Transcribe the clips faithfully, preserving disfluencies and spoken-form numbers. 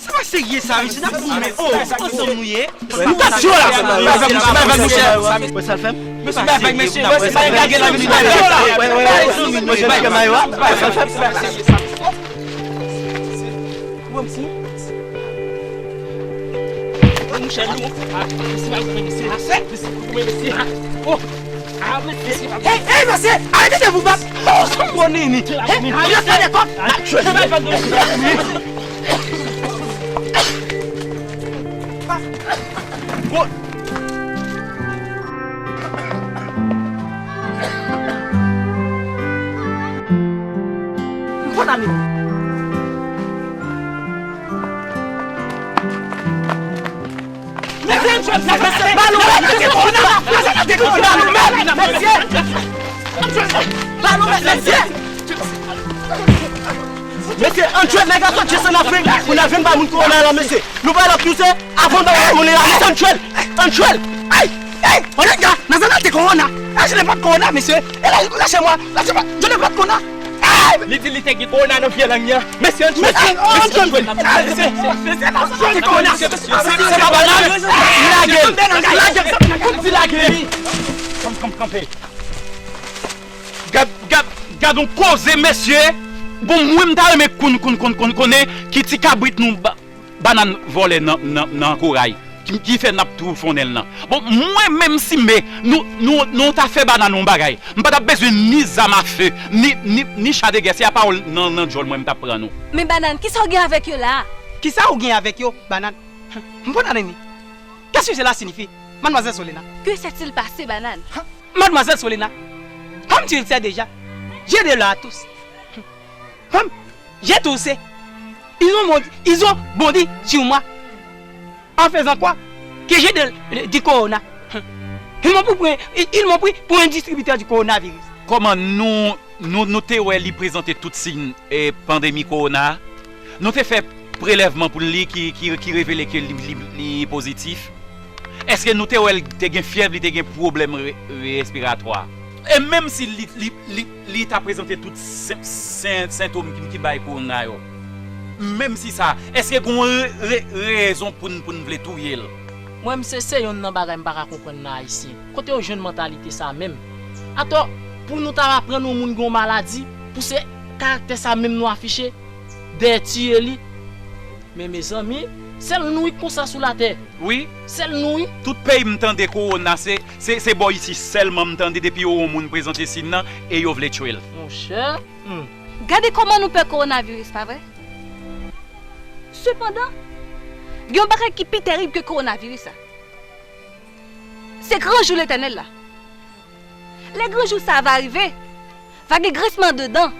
Se pa serye sa, mesye, n ap goumen. Oh, ansanm nou ye. Nou t ap sou la. Bay vag, mesye, bay vag, mesye. Wè sa l fè m? Mesye, bay vag, mesye. Wè se pa yon gagè la, mesye, bay vag. Wè, wè, wè, mesye, bay vag. Bay vag, mesye. Wè, mesye. Wè, mouche, nou. Ah, mesye, bay vag, mesye. Mesye, bay vag, mesye. Oh. Ah, mesye. Hey, hey, mesye, arete de pou bat. Oh, sa m konnen ni. Hey, arete de kòk. Bay vag, mesye. Bon. M konn ale. Mesye, mesye, mesye, balon, mesye, mesye, balon, mesye. Balon, mesye. Mesye, ann jwe nèg atò Jason Afrique pou n al vin bay moun kowona la, mesye. Nou pa la touse avan n bay moun la, mesye, ann jwe l, ann jwe l. Ay, ay, on est gars, nan zòn nan te kowona. Ah, je n'ai pas de corona, monsieur. Et là, lâchez-moi, lâchez-moi, je n'ai pas de corona. Ay! Li di li te gen kowona nan vye lang li an. Mesye, ann jwe l. Mesye, ann jwe l. Mesye, ann jwe l. Mesye, ann jwe l. Kowona. Se, se pa banal. Lage l. Lage l. Kòm di lage l. Kanpe, kanpe, kanpe. Gad, gad, gad yon koze, mesye. Bon, mwen, m ta renmen konn, konn, konn, konn, konnen ki ti kabrit nou ba, banann vòlè nan, nan, nan koray, ki, ki fè n ap twoufonnen l lan. Bon, mwen menm si me, nou, nou, nou ta fè banann yon bagay, m pa t ap bezwen ni zam afe, ni, ni, ni cha de gè, se a pawòl nan, nan djòl mwen m t ap pran nou. Men banann, kisa w gen avèk yo la a? Kisa w gen avèk yo, banann? M konn ale ni. Qu'est-ce que cela signifie, mademoiselle Solena? Que s'est-il passé, banann? Mademoiselle Solena, comme tu le sais déjà, j'ai de l'heure à tous. Comme j'ai toussé, ils ont bondi, ils ont bondi sur moi en faisant quoi? Que j'ai de, du corona. Ils m'ont pris pour un, ils, ils m'ont pris pour un distributeur du coronavirus. Kòman nou, nou, nou te wè li prezante tout siy, e, pandemi kowona a? Nou te fè prelèvman pou li ki, ki, ki revele ke li, li, li pozitif. Èske nou te wè l te gen fyèv, li te gen pwoblèm re, respiratwa? E menm si li, li, li, li ta prezante tout sen, sen, sentòm ki, ki bay kowona yo, menm si sa, èske gen yon re, re, rezon pou n, pou n vle touye l? Mwen, misye, se yonn nan bagay m pa ka konprann nan Ayisyen. Kote yo jwenn mantalite sa menm? Atò, pou nou ta aprann yon moun gen yon maladi, pou se karaktè sa menm nou afiche, dèyè tiye li? Men mezanmi, sèl nou wi k konsa sou latè. Wi. Sèl nou wi. Tout peyi m tande kowona, se, se, se bò isi sèlman m tande depi yo wè yon moun prezante siy nan e yo vle tchwe l. Monchè. Hmm. Gade kòman nou pè kowonaviris, pa vre? Sepandan, gen yon bagay ki pi terib ke kowonaviris la. Se gran jou Letènèl la. Lè gran jou sa a va rive, va gen grinsman de dan.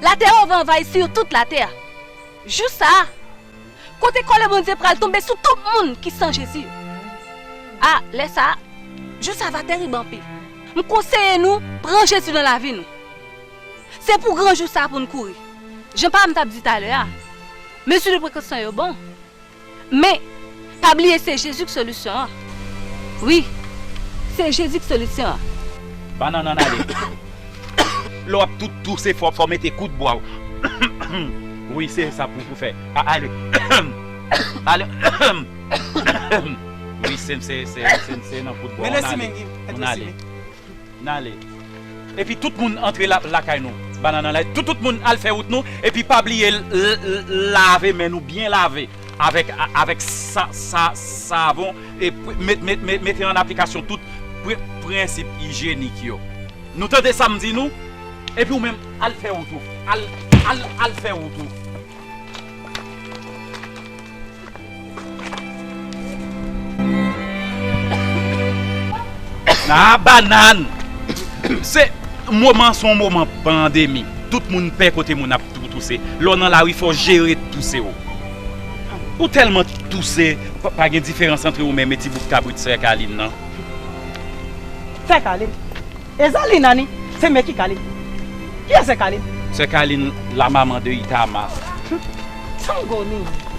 Latè a va anvayi sou tout latè a. Jou sa a, kote kòlè Bondye pral tonbe sou tout moun ki san Jezi yo. A, lè sa a, jou sa a va terib anpil. M konseye nou pran Jezi nan lavi nou. Se pou gran jou sa a pou n kouri. Jan pa m t ap di talè a, mezi de prekosyon yo bon. Men, pa bliye se Jezi k solisyon an. Wi, se Jezi k solisyon an. Bannann, ann ale. Lè w ap tou, touse, fò, fò mete kout bwa w. Wi, se sa pou, pou fè. A, ale. Ale. Wi, se, se, se, se, se nan kout bwa w. Ann ale. Ann ale. N ale. Epi tout moun antre la, lakay nou. Bannann la, tout, tout moun al fè wout nou. Epi pa bliye l, l, l, lave men nou byen lave avèk, a, avèk sa, sa, savon. E pr-, met, met, met, mete an aplikasyon tout pr-, prensip ijyenik yo. Nou tande sa m di nou? Epi ou menm, al fè wout ou. Al, al, al fè wout ou. Ah, bannann! Se, moman an se yon moman pandemi. Tout moun pè kote moun ap tou-, touse. Lè w nan lari, fò w jere touse w. Ou tèlman touse, pa, pa gen diferans antre ou menm e ti bout kabrit sè Kalin nan. Sè Kalin? E Zalina ni, se men ki Kalin. Kiyès sè Kalin? Sè Kalin, la maman de Itama. Tango Nini.